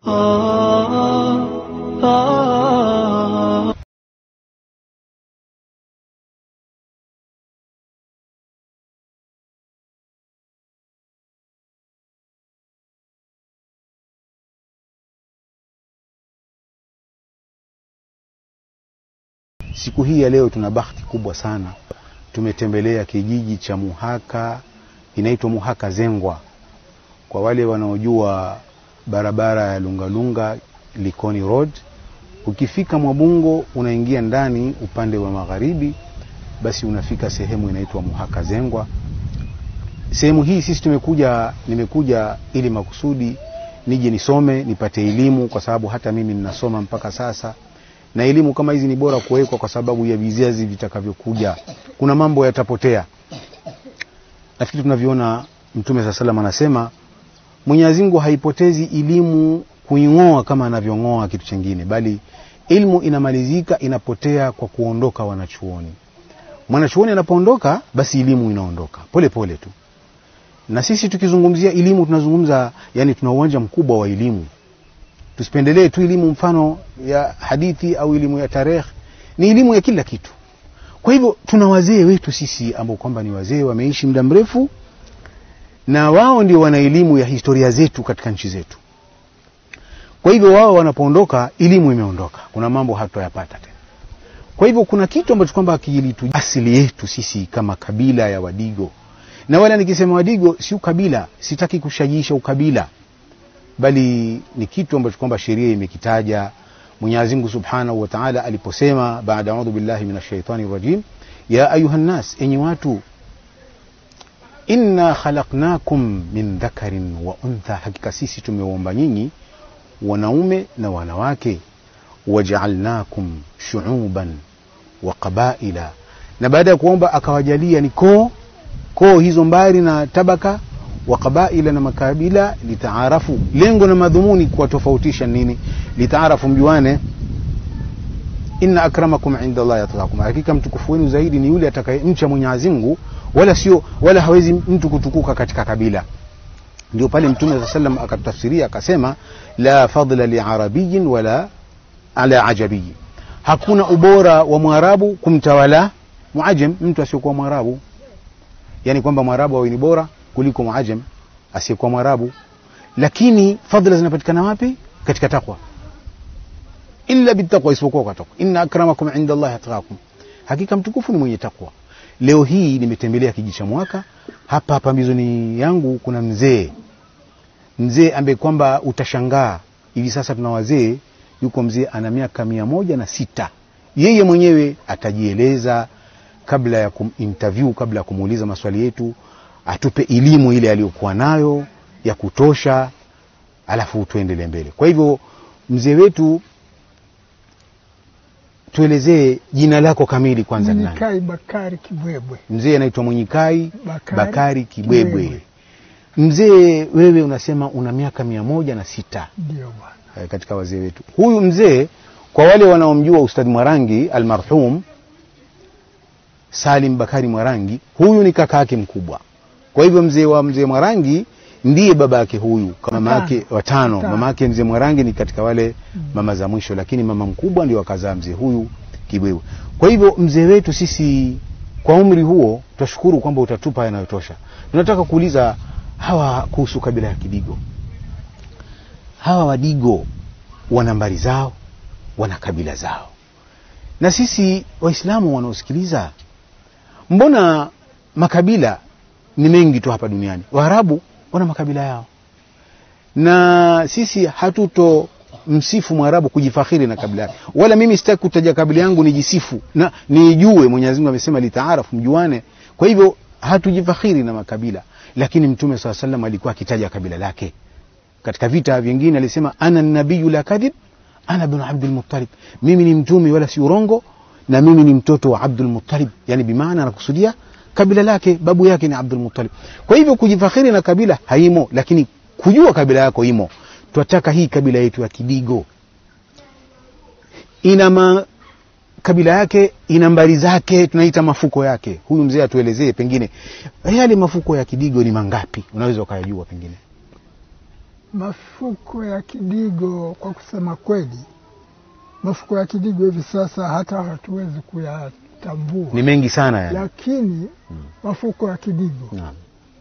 Siku hii ya leo tuna bahati kubwa sana. Tumetembelea kijiji cha Muhaka, inaitwa Muhaka Zengwa. Kwa wale wanaojua barabara ya Lungalunga Likoni Road, ukifika Mwabungo unaingia ndani upande wa magharibi, basi unafika sehemu inaitwa Muhaka Zengwa. Sehemu hii sisi nimekuja ili makusudi nije nisome, nipate elimu, kwa sababu hata mimi ninasoma mpaka sasa. Na elimu kama hizi ni bora kuwekwa kwa sababu ya vizazi vitakavyokuja. Kuna mambo yatapotea. Nafikiri tunavyoona Mtume صلى الله عليه anasema Mwenyezi Mungu haipotezi elimu kuingoa kama anavyongoa kitu kingine, bali elimu inamalizika, inapotea kwa kuondoka wanachuoni. Mwanachuoni anapoondoka basi elimu inaondoka pole pole tu. Na sisi tukizungumzia elimu tunazungumza, yani tuna uwanja mkubwa wa elimu. Tusipendelee tu elimu mfano ya hadithi au elimu ya tarehe, ni elimu ya kila kitu. Kwa hivyo tuna wazee wetu sisi ambao kwamba ni wazee wameishi muda mrefu, na wao ndio wana elimu ya historia zetu katika nchi zetu. Kwa hivyo wao wanapoondoka elimu imeondoka, kuna mambo hatutoyapata tena. Kwa hivyo kuna kitu ambacho kwamba kilitu asili yetu sisi kama kabila ya Wadigo. Na wala nikisema Wadigo si ukabila, sitaki kushajiisha ukabila, bali ni kitu ambacho kwamba sheria imekitaja. Mwenyezi Mungu Subhanahu wa Ta'ala aliposema baada a'udhu billahi minash shaitani rajim, ya ayuha nas, enyi watu, inna khalaqnakum min dhakarin wa untha, hakika sisi tumewaumba nyinyi wanaume na wanawake, waja'alnakum shu'uban wa qabaila. Na baada ya kuomba akawajalia ni koo hizo mbali na tabaka, wa qabaila na makabila, litaarafu, lengo na madhumuni kuwatofautisha nini? Litaarafu, mjuane. Inna akramakum inda Allah yatqakum, hakika mtukufu wenu zaidi ni yule atakayemcha Mwenyezi Mungu, wala sio, wala hawezi mtu kutukuka katika kabila. Ndio pale Mtume صلى الله عليه وسلم akatafsiria akasema, la fadla li arabiyyin wala ala ajabiyyin, hakuna ubora wa Mwarabu kumtawala muajim, mtu asiyokuwa Mwarabu. Yani kwamba Mwarabu awe ni bora kuliko muajim asiyekuwa Mwarabu. Lakini fadhila zinapatikana wapi? Katika takwa. Illa bittaqwa, isipokuwa kwa takwa. Inna akramakum inda Allahi atqakum, hakika mtukufu ni mwenye takwa. Leo hii nimetembelea kijiji cha Muhaka, hapa hapa mizoni yangu kuna mzee ambaye kwamba utashangaa hivi sasa tuna wazee, yuko mzee ana miaka 106. Yeye mwenyewe atajieleza kabla ya kuminterview, kabla ya kumuuliza maswali yetu, atupe elimu ile aliyokuwa nayo ya kutosha, alafu tuendelee mbele. Kwa hivyo mzee wetu, tuelezee jina lako kamili kwanza. Nani? Mwinyikai Bakari Kibwebwe. Mzee anaitwa Mwinyikai Bakari Kibwebwe. Mzee wewe unasema una miaka 106. Ndio bwana. Katika wazee wetu. Huyu mzee kwa wale wanaomjua Ustadh Mwarangi almarhum Salim Bakari Mwarangi, huyu ni kaka yake mkubwa. Kwa hivyo mzee wa mzee Mwarangi ndiye babake huyu, kama mama yake watano. Mama yake mzee Mwarangi ni katika wale mama za mwisho, lakini mama mkubwa ndio akazaa mzee huyu Kibwebwe. Kwa hivyo mzee wetu sisi kwa umri huo tutashukuru kwamba utatupa yanayotosha. Tunataka kuuliza hawa kuhusu kabila ya Kidigo. Hawa Wadigo wana nambari zao, wana kabila zao. Na sisi Waislamu wanaosikiliza, mbona makabila ni mengi tu hapa duniani? Waarabu wana makabila yao, na sisi hatuto msifu Mwarabu kujifakhiri na kabila yake, wala mimi sitaki kutaja kabila yangu nijisifu na nijue. Mwenyezi Mungu amesema litaarafu, mjuane. Kwa hivyo hatujifakhiri na makabila, lakini Mtume صلى الله عليه وسلم alikuwa akitaja kabila lake. Katika vita vingine alisema ana nabiyu la kadhib, ana ibn Abdul Muttalib, mimi ni mtume wala si urongo, na mimi ni mtoto wa Abdul Muttalib. Yani bimaana anakusudia kabila lake, babu yake ni Abdul Muttalib. Kwa hivyo kujifakhiri na kabila haimo, lakini kujua kabila yako imo. Twataka hii kabila yetu ya Kidigo ina kabila yake, ina mbari zake, tunaita mafuko yake. Huyu mzee atuelezee pengine yale mafuko ya Kidigo ni mangapi, unaweza ukayajua pengine? Mafuko ya Kidigo, kwa kusema kweli, mafuko ya Kidigo hivi sasa hata hatuwezi kuyatambua, ni mengi sana yani. Lakini mafuko ya Kidigo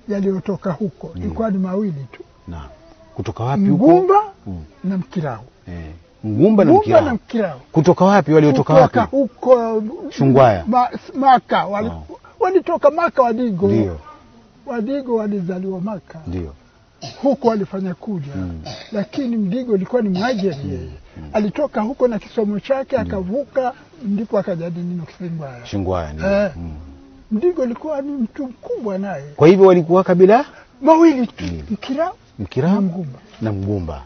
yaliyotoka huko ilikuwa ni mawili tu. Naam. Kutoka wapi huko? Ngumba na Mkirao. Ngumba na Mkirao. Na Mkirao. Kutoka wapi? Waliotoka wapi? Huko Shungwaya. Maka walitoka Maka Wadigo. Ndio. Wadigo walizaliwa Maka. Ndio. Huko walifanya kuja. Lakini Mdigo ilikuwa ni mwajeri yeye. Alitoka huko na kisomo chake akavuka, ndipo akaja nino Shungwaya. Shungwaya ndio. Mdigo alikuwa ni mtu mkubwa naye. Kwa hivyo walikuwa kabila mawili tu, Mkirao Mkirao na Mgumba. Na Mgumba.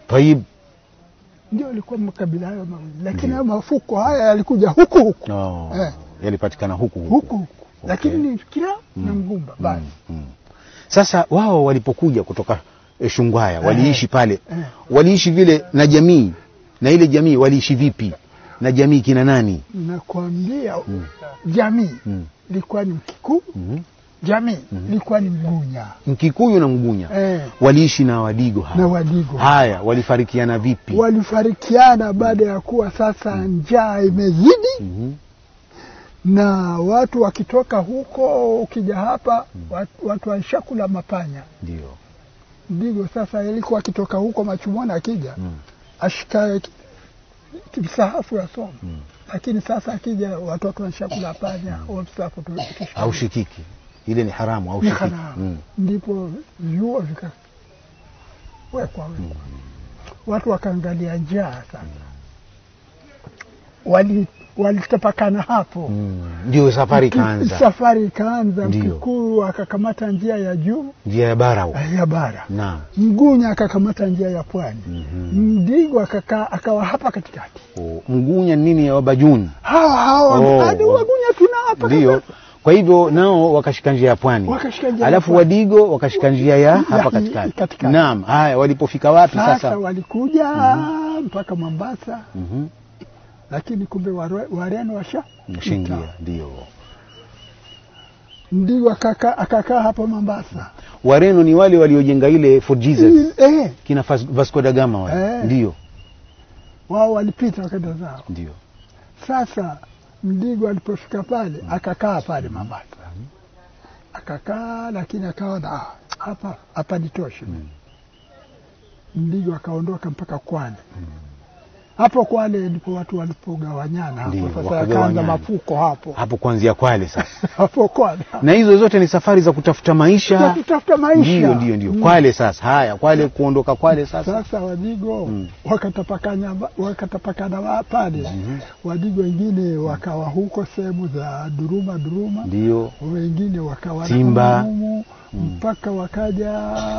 Tayib. Ndio alikuwa makabila hayo mawili. Lakini hayo mafuko haya yalikuja huku huku. Yalipatikana huku huku. Huku huku. Okay. Lakini ni Mkirao na Mgumba basi. Sasa wao walipokuja kutoka Shungwaya waliishi pale. Waliishi vile na jamii. Na ile jamii waliishi vipi? Na jamii kina nani? Nakwambia jamii ilikuwa ni Mkikuyu. Jamii ilikuwa ni Mgunya. Mkikuyu na Mgunya. Waliishi na Wadigo haya. Na Wadigo. Haya, walifarikiana vipi? Walifarikiana baada ya kuwa sasa njaa imezidi. Na watu wakitoka huko ukija hapa watu wanashakula mapanya. Ndio. Ndigo sasa ilikuwa akitoka huko Machumona akija ashikae kimsahafu ya somo. Lakini sasa akija watoto wanashakula panya au msahafu au shikiki. Ile ni haramu au shikiki. Ndipo vyuo vikawekwa. Watu wakaangalia njaa sasa. Walitapakana hapo. Ndio safari ikaanza. Safari ikaanza. Mkikuyu akakamata njia ya juu, njia ya bara huko. Ya bara. Naam. Mgunya akakamata njia ya pwani. Mdigo akakaa akawa hapa katikati. Mgunya nini ya Wabajuni? Hawa hadi Wagunya tuna hapa. Ndio. Kwa hivyo nao wakashika njia ya pwani. Alafu Wadigo wakashika njia ya hapa katikati. Naam. Haya, walipofika wapi sasa? Sasa walikuja mpaka Mombasa. Lakini kumbe Wareno washa shingia. Ndio. Ndigo akakaa hapo Mombasa. Wareno ni wale waliojenga ile Fort Jesus. Kina Vasco da Gama wale. Ndio. Wao walipita wakaenda zao. Ndio. Sasa Mdigo alipofika pale akakaa pale Mombasa. Akakaa, lakini akawa na hapa hapa nitoshi. Mdigo akaondoka mpaka Kwale. Hapo Kwale ndipo watu walipogawanyana hapo. Sasa akaanza mafuko hapo. Hapo kuanzia Kwale sasa. Hapo Kwale. Na hizo zote ni safari za kutafuta maisha. Za kutafuta maisha. Ndio ndio. Kwale sasa. Haya, Kwale kuondoka Kwale sasa. Sasa Wadigo wakatapakana pale. Wadigo wengine wakawa huko sehemu za Duruma. Ndio. Wengine wakawa Simba. Mpaka wakaja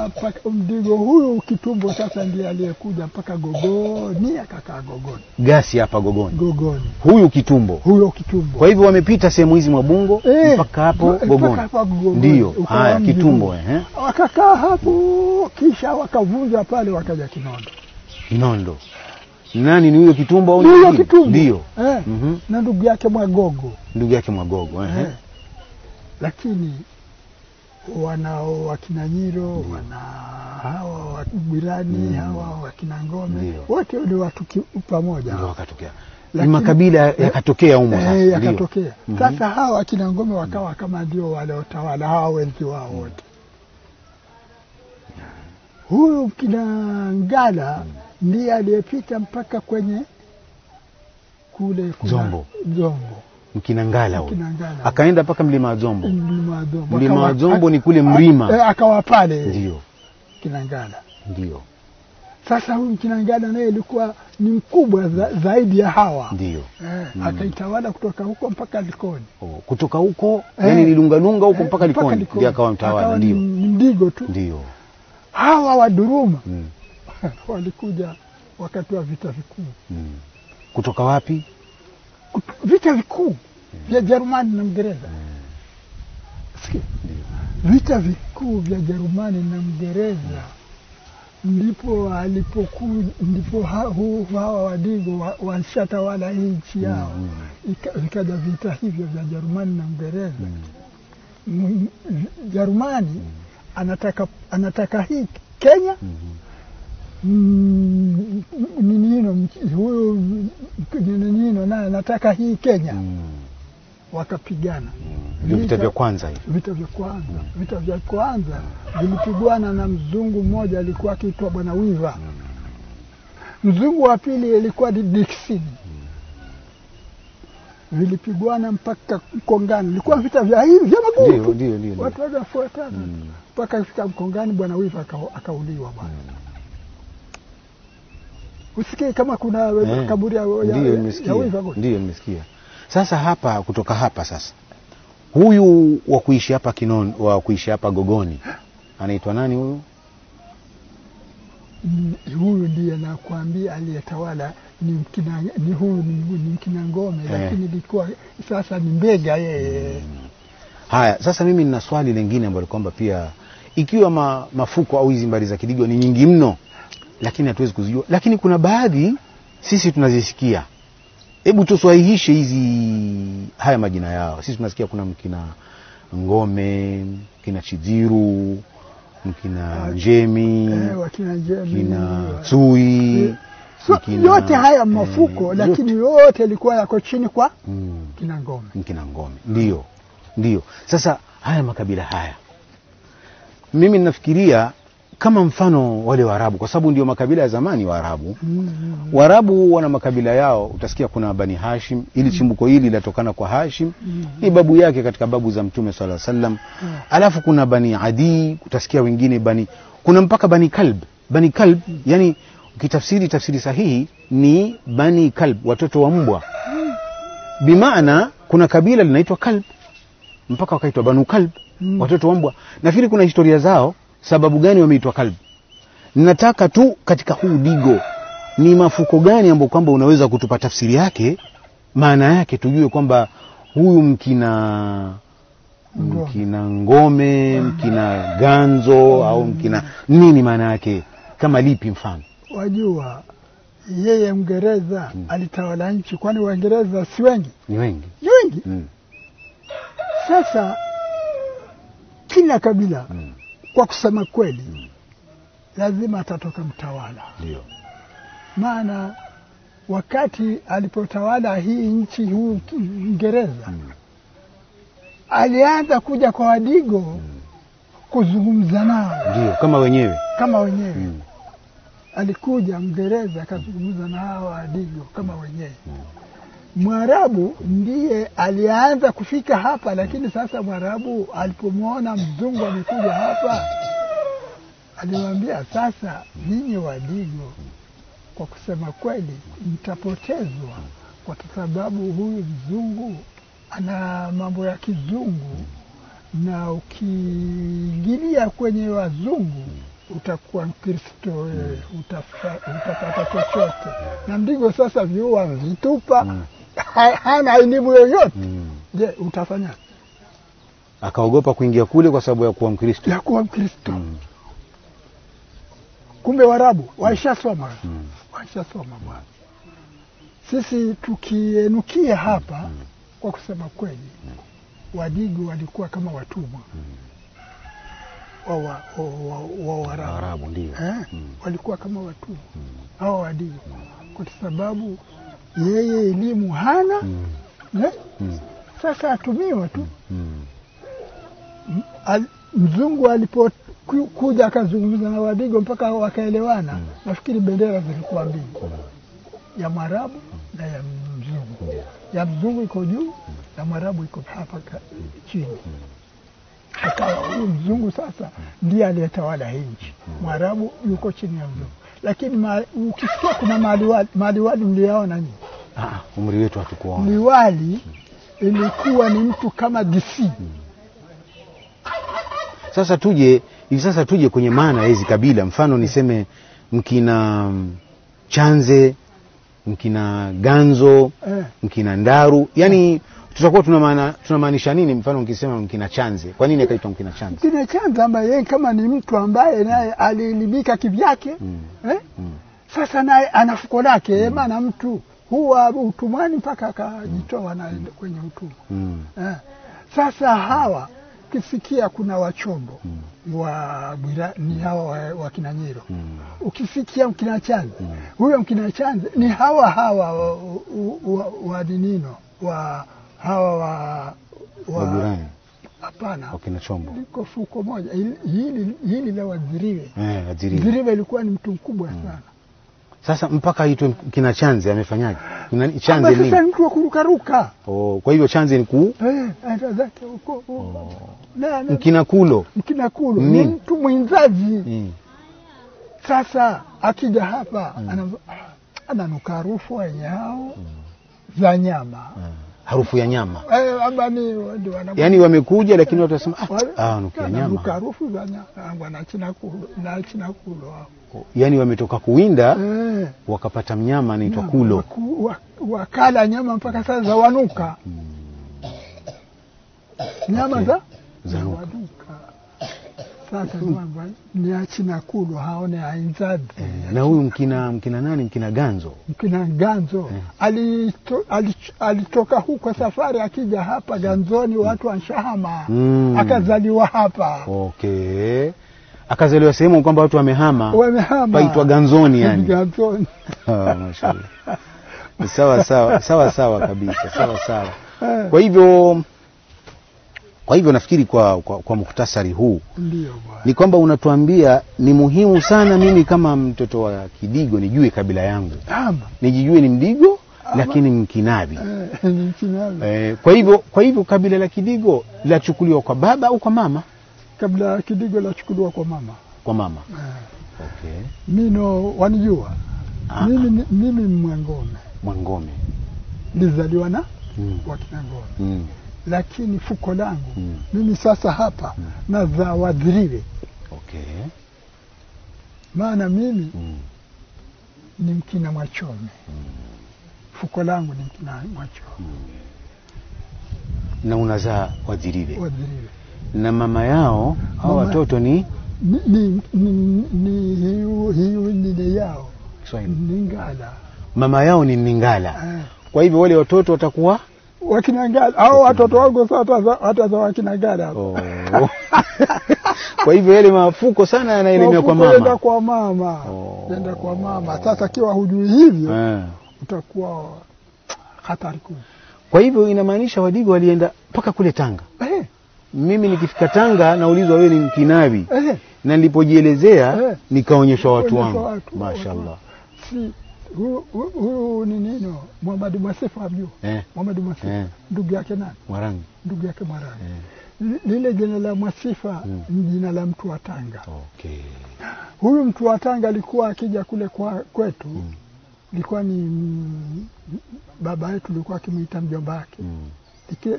mpaka Mdigo huyu Kitumbo sasa ndiye aliyekuja mpaka Gogoni, akakaa Gogoni. Gasi hapa Gogoni. Gogoni. Huyu Kitumbo. Huyo Kitumbo. Kwa hivyo wamepita sehemu hizi Mwabungo mpaka hapo Gogoni. Mpaka hapo Gogoni. Ndio. Haya Kitumbo Wakakaa hapo kisha wakavunja pale wakaja Kinondo. Kinondo. Nani ni huyo Kitumbo au ni huyo Kitumbo? Ndio. Na ndugu yake Mwagogo. Ndugu yake Mwagogo Lakini wana wakina Nyiro, wana hawa Wagwirani, hawa wakina Ngome, wote ni watu pamoja. Ndio wakatokea. Ni makabila yakatokea humo sasa. Yakatokea. Sasa hawa wakina Ngome wakawa kama ndio wale watawala hawa wenzi wao wote. Huyu kina Ngala ndiye aliyepita mpaka kwenye kule Zombo. Zombo. Mkina Ngala huyo. Akaenda mpaka mlima wa Zombo. Mlima wa Zombo ni kule Mrima. Akawa pale. Ndio. Kina Ngala. Ndio. Sasa huyu Mkina Ngala naye alikuwa ni mkubwa zaidi ya hawa. Ndio. Akaitawala kutoka huko mpaka Likoni. Kutoka huko yani ni lunga lunga huko mpaka Likoni. Ndio akawa mtawala. Ndio. Mdigo tu. Ndio. Hawa wa Duruma walikuja wakati wa vita vikuu. Kutoka wapi? Vita vikuu vya Jerumani na Mngereza. Sikia. Vita vikuu vya Jerumani na Mngereza ndipo alipokuja, ndipo hawa Wadigo washatawala hii nchi yao. Vikaja vita hivyo vya Jerumani na Mngereza. Jerumani anataka hii Kenya, Ninino huyu ninino naye anataka hii Kenya. Wakapigana. Ndio vita vya kwanza hivi. Vita vya kwanza. Vita vya kwanza vilipigwana na mzungu mmoja alikuwa akiitwa Bwana Weaver. Mzungu wa pili alikuwa ni Dixon. Vilipigwana mpaka Mkongani. Ilikuwa vita vya hivi vya maguu. Ndio. Watu wakafuatana. Mpaka ifika Mkongani Bwana Weaver akauliwa bwana. Usikie kama kuna kaburi ya Weaver. Ndio nimesikia. Sasa hapa kutoka hapa sasa. Huyu wa kuishi hapa Kinoni, wa kuishi hapa Gogoni anaitwa nani huyu? Huyu ndiye nakwambia aliyetawala ni huyu ni Mkina Ngome, lakini ilikuwa sasa ni Mbega yeye. Haya, sasa mimi nina swali lingine ambalo kwamba pia ikiwa mafuko au hizi mbari za Kidigo ni nyingi mno lakini hatuwezi kuzijua, lakini kuna baadhi sisi tunazisikia. Hebu tuswahihishe hizi haya majina yao. Sisi tunasikia kuna Mkina Ngome, Mkina Chidziru, Mkina Njemi, Mkina Tsui, so, yote haya mafuko lakini yote yalikuwa yako chini kwa Mkina Ngome. Mkina Ngome. Ndio. Ndio. Sasa haya makabila haya mimi ninafikiria kama mfano wale Waarabu, kwa sababu ndio makabila ya zamani Waarabu. Waarabu wana makabila yao, utasikia kuna Bani Hashim, ili chimbuko hili linatokana kwa Hashim, ni babu yake katika babu za Mtume sallallahu alaihi wasallam. Alafu kuna Bani Adi, utasikia wengine Bani, kuna mpaka Bani Kalb. Bani Kalb, yani ukitafsiri tafsiri sahihi ni Bani Kalb, watoto wa mbwa. Bimaana kuna kabila linaitwa Kalb mpaka wakaitwa Banu Kalb, watoto wa mbwa. Nafikiri kuna historia zao sababu gani wameitwa Kalb. Nataka tu katika huu digo ni mafuko gani ambayo kwamba unaweza kutupa tafsiri yake, maana yake, tujue kwamba huyu Mkina Ngome, Mkina Ganzo au Mkina nini maana yake, kama lipi mfano? Wajua yeye Mngereza alitawala nchi, kwani Waingereza si wengi? Ni wengi. Ni wengi. Sasa kila kabila kwa kusema kweli lazima atatoka mtawala. Ndio. Maana wakati alipotawala hii nchi huu Uingereza alianza kuja kwa Wadigo kuzungumza nao. Ndio, kama wenyewe. Kama wenyewe. Alikuja Mngereza akazungumza na hawa Wadigo kama wenyewe. Mwarabu ndiye alianza kufika hapa, lakini sasa Mwarabu alipomwona mzungu amekuja hapa aliwaambia, sasa ninyi Wadigo kwa kusema kweli mtapotezwa, kwa sababu huyu mzungu ana mambo ya kizungu, na ukiingilia kwenye wazungu utakuwa Mkristo, utapata chochote. Na Mdigo sasa vyuo vitupa, hana elimu yoyote. Je, utafanya? Akaogopa kuingia kule kwa sababu ya kuwa Mkristo. Ya kuwa Mkristo. Kumbe Waarabu waishasoma. Waishasoma bwana. Sisi tukienukia hapa kwa kusema kweli Wadigo walikuwa kama watumwa wa Waarabu. Ndio. Walikuwa kama watumwa hao Wadigo, kwa sababu yeye elimu hana. Sasa atumiwa tu. Mzungu alipokuja akazungumza na Wadigo mpaka wakaelewana. Nafikiri bendera zilikuwa mbili, ya Mwarabu na ya mzungu. Ya mzungu iko juu, ya Mwarabu iko hapa chini. Akawa huyu mzungu sasa ndiye aliyetawala hii nchi. Mwarabu yuko chini ya mzungu. Lakini ukisikia kuna maliwali mliyaona nyinyi? Umri wetu hatukuona. Liwali ilikuwa ni mtu kama DC. Sasa tuje hivi sasa tuje kwenye maana ya hizi kabila. Mfano niseme Mkina Chanze, Mkina Ganzo, Mkina Ndaru. Yani tutakuwa tunamaanisha nini mfano nikisema Mkina Chanze? Kwa nini akaitwa Mkina Chanze? Mkina Chanze ambaye yeye kama ni mtu ambaye naye alielimika kivyake, Sasa naye ana fuko lake, maana mtu huwa utumwani mpaka akajitoa na kwenye utumwa. Sasa hawa Ukisikia kuna Wachombo wa Bwira ni hawa wa Kinanyiro. Ukisikia Mkina Chanze, huyo Mkina Chanze ni hawa hawa wa Dinino, wa hawa wa Burani. Hapana. Wakina Chombo. Liko fuko moja. Hili la Waziriwe. Waziriwe. Ziriwe ilikuwa ni mtu mkubwa sana. Sasa mpaka aitwe Kina Chanze amefanyaje? Kina Chanze ni sasa mtu wa kurukaruka. Oh, kwa hivyo Chanze ni ku aenda zake huko. Na Mkina Kulo. Mkina Kulo ni mtu mwinzaji. Sasa akija hapa ananuka harufu wenye hao za nyama. Harufu ya nyama. Yaani wamekuja lakini watu wasema nukia nyama. Harufu za nyama na China Kulo, na China Kulo hao. Yaani wametoka kuwinda wakapata mnyama anaitwa Kulo. Wakala nyama mpaka sasa wanuka. Nyama za wanuka. Sasa ni China Kulo haone ainzadi. Na huyu mkina nani? Mkina Ganzo. Mkina Ganzo alitoka huko safari akija hapa Ganzoni watu wanshahama. Akazaliwa hapa. Okay. Akazaliwa sehemu kwamba watu wamehama. Wamehama. Paitwa Ganzoni yani. Ganzoni. Mashallah. Sawa sawa, sawa sawa kabisa, sawa sawa. Kwa hivyo nafikiri kwa muhtasari huu ndio bwana, ni kwamba unatuambia ni muhimu sana mimi kama mtoto wa Kidigo nijue kabila yangu. Nijijue ni Mdigo lakini Mkinabi. Mkinabi. Kwa hivyo kabila la Kidigo lachukuliwa kwa baba au kwa mama? Kabila la Kidigo lachukuliwa kwa mama. Kwa mama. Okay. Mino wanijua. Mimi Mwangome. Mwangome. Nilizaliwa na Wakinangome. Lakini fuko langu mimi sasa hapa na za Wadhiriwe. Okay. Maana mimi ni Mkina Mwachome. Fuko langu ni Mkina Mwachome. Na unazaa Wadhiriwe. Wadhiriwe. Na mama yao hao watoto ni ni hiyo ni yao. Kiswahili. Ningala. Mama yao ni Ningala. Kwa hivyo wale watoto watakuwa Wakinangala. Hao watoto wangu sasa hata za Wakinangala. Oh. Kwa hivyo yale mafuko sana yanaelemea kwa mama. Nenda kwa mama. Nenda kwa mama. Sasa kiwa hujui hivyo utakuwa hatari kubwa. Kwa hivyo inamaanisha Wadigo walienda mpaka kule Tanga. Mimi nikifika Tanga naulizwa wewe ni Mkinabi. Na nilipojielezea nikaonyeshwa watu wangu. Mashaallah. Si huyu ni nino Muhammad Mwasifa amjua. Muhammad Mwasifa ndugu yake nani? Mwarangi. Ndugu yake Mwarangi. Lile jina la Mwasifa ni jina la mtu wa Tanga. Okay. Huyu mtu wa Tanga alikuwa akija kule kwetu. Ilikuwa ni baba yetu alikuwa akimuita mjomba wake.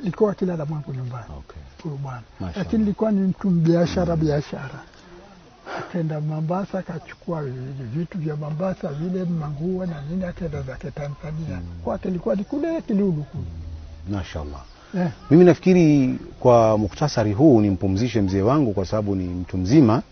Ilikuwa kila mwangu nyumbani. Okay. Huyu bwana. Lakini ilikuwa ni mtu biashara. Akaenda Mombasa akachukua vitu vya Mombasa vile manguo na nini akaenda zake Tanzania. Kwake ilikuwa ni kule Kilulu kule. Mashaallah. Mimi nafikiri kwa muktasari huu nimpumzishe mzee wangu kwa sababu ni mtu mzima.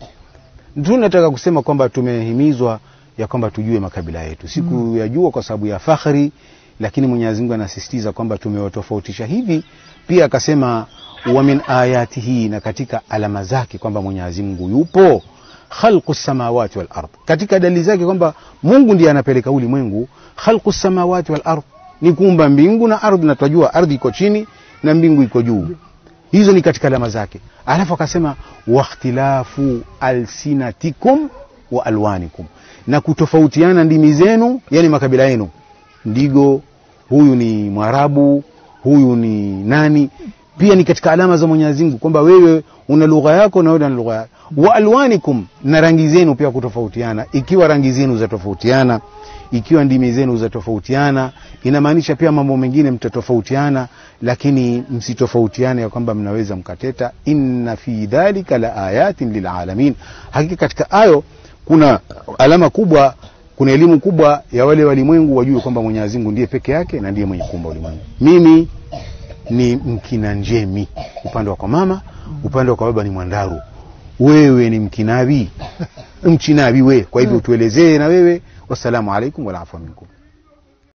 Tu nataka kusema kwamba tumehimizwa ya kwamba tujue makabila yetu. Sikuyajua kwa sababu ya fakhari, lakini Mwenyezi Mungu anasisitiza kwamba tumewatofautisha hivi. Pia akasema wa min ayatihi, na katika alama zake kwamba Mwenyezi Mungu yupo, khalqu samawati wal ard, katika dalili zake kwamba Mungu ndiye anapeleka ulimwengu. Khalqu samawati wal ard ni kuumba mbingu na ardhi, na tunajua ardhi iko chini na mbingu iko juu. Hizo ni katika alama zake. Alafu akasema wakhtilafu alsinatikum wa alwanikum, na kutofautiana ndimi zenu, yani makabila yenu. Ndigo, huyu ni Mwarabu, huyu ni nani. Pia ni katika alama za Mwenyezi Mungu kwamba wewe una lugha yako na wewe una lugha yako. Wa alwanikum, na rangi zenu pia kutofautiana. Ikiwa rangi zenu zatofautiana, ikiwa ndimi zenu zatofautiana, inamaanisha pia mambo mengine mtatofautiana, lakini msitofautiane ya kwamba mnaweza mkateta. Inna fi dhalika la ayatin lilalamin, hakika katika ayo kuna alama kubwa, kuna elimu kubwa ya wale walimwengu wajue kwamba Mwenyezi Mungu ndiye peke yake na ndiye mwenye kuumba ulimwengu. Mimi ni Mkina Njemi upande wa kwa mama, upande wa kwa baba ni Mwandaru. Wewe ni Mkinabi, Mchinabi we. Kwa hivyo tuelezee na wewe. Wassalamu alaikum wal afwa minkum.